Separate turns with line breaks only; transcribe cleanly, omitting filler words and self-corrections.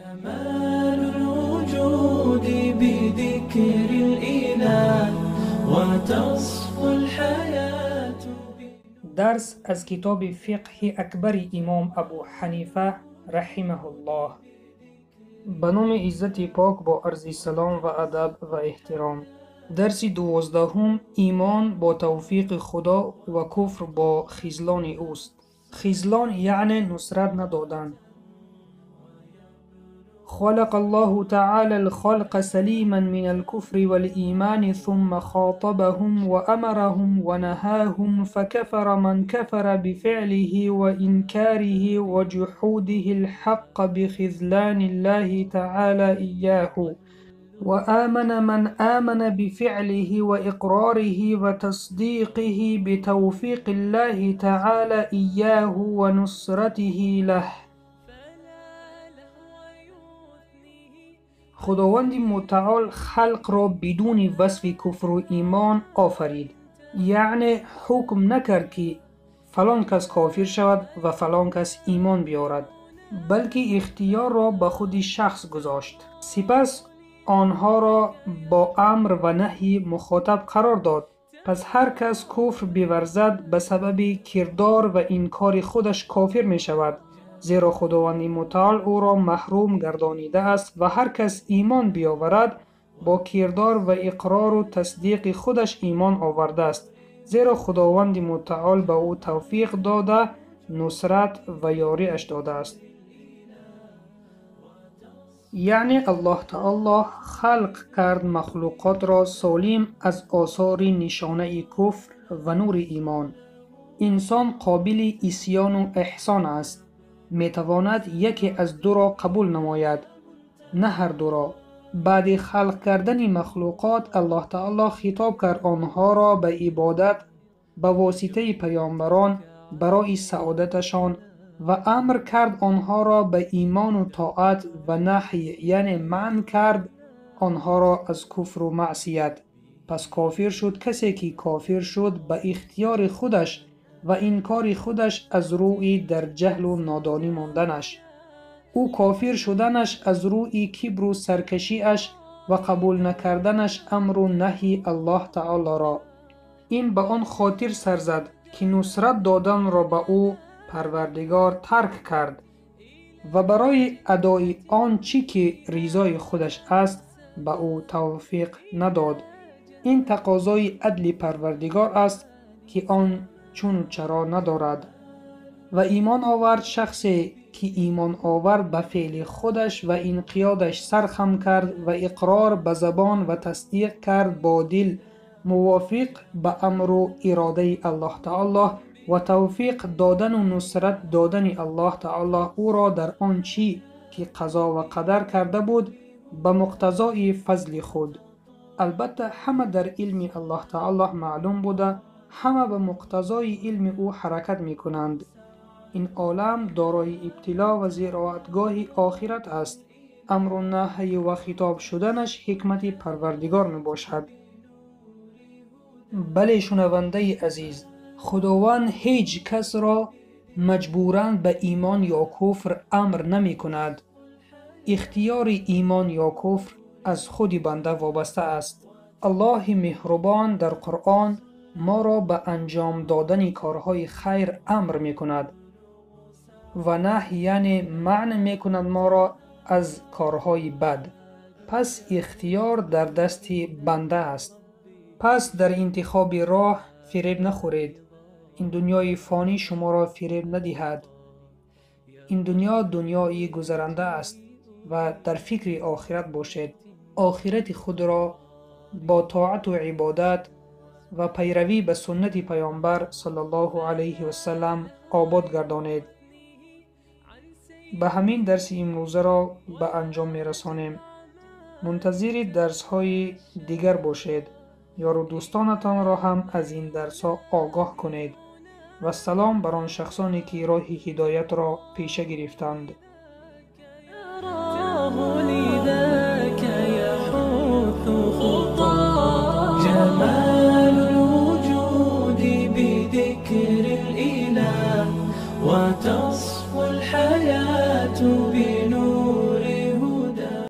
جمال الوجود بذكر الإله وتصفو الحياة.
درس از کتاب فقه اکبر امام ابو حنیفه رحمه الله. به نام عزت پاک با عرض سلام و ادب و احترام. درس 12 ایمان با توفیق خدا و کفر با خذلان اوست. خذلان یعنی نصرت ندادن. خلق الله تعالى الخلق سليما من الكفر والإيمان ثم خاطبهم وأمرهم ونهاهم فكفر من كفر بفعله وإنكاره وجحوده الحق بخذلان الله تعالى إياه، وآمن من آمن بفعله وإقراره وتصديقه بتوفيق الله تعالى إياه ونصرته له. خداوند متعال خلق را بدون وصف کفر و ایمان آفرید، یعنی حکم نکرد که فلان کس کافر شود و فلان کس ایمان بیارد، بلکه اختیار را به خود شخص گذاشت. سپس آنها را با امر و نهی مخاطب قرار داد. پس هر کس کفر بیورزد به سبب کردار و انکار خودش کافر می شود، زیرا خداوند متعال او را محروم گردانیده است، و هر کس ایمان بیاورد با کردار و اقرار و تصدیق خودش ایمان آورده است، زیرا خداوند متعال به او توفیق داده، نصرت و یاری اش داده است. یعنی الله تعالی خلق کرد مخلوقات را سالم از آثار نشانه کفر و نور ایمان. انسان قابل عصیان و احسان است، میتواند یکی از دو را قبول نماید، نه هر دو را. بعد خلق کردن مخلوقات الله تعالی خطاب کرد آنها را به عبادت به واسطه پیامبران برای سعادتشان، و امر کرد آنها را به ایمان و طاعت و نهی، یعنی منع کرد آنها را از کفر و معصیت. پس کافر شد کسی که کافر شد به اختیار خودش و انکار خودش از روی در جهل و نادانی ماندنش، او کافر شدنش از روی کبر و سرکشیش و قبول نکردنش امر و نهی الله تعالی را. این به آن خاطر سر زد که نصرت دادن را به او پروردگار ترک کرد و برای ادای آن چی که رضای خودش است به او توفیق نداد. این تقاضای عدل پروردگار است که آن چون چرا ندارد. و ایمان آورد شخصی که ایمان آورد به فعل خودش و انقیادش سرخم کرد و اقرار به زبان و تصدیق کرد با دل موافق به امر و اراده الله تعالی و توفیق دادن و نصرت دادن الله تعالی او را در آن چی که قضا و قدر کرده بود به مقتضای فضل خود. البته همه در علم الله تعالی معلوم بوده، همه به مقتضای علم او حرکت می کنند. این عالم دارای ابتلا و زراعتگاه آخرت است. امر و نهی و خطاب شدنش حکمت پروردگار می باشد. بله شنونده عزیز، خداوند هیچ کس را مجبوراً به ایمان یا کفر امر نمی کند. اختیار ایمان یا کفر از خود بنده وابسته است. الله مهربان در قرآن ما را به انجام دادن کارهای خیر امر می کند و نهی یعنی منع می کند ما را از کارهای بد. پس اختیار در دست بنده است. پس در انتخاب راه فریب نخورید. این دنیای فانی شما را فریب ندهد. این دنیا دنیای گذرنده است و در فکر آخرت باشید. آخرت خود را با طاعت و عبادت و پیروی به سنت پیامبر صلی الله علیه و سلم آباد گردانید. به همین درس امروزه را به انجام می رسانیم. منتظر درس های دیگر باشید. یار و دوستانتان را هم از این درس ها آگاه کنید. و سلام بر آن شخصانی که راه هدایت را پیشه گرفتند.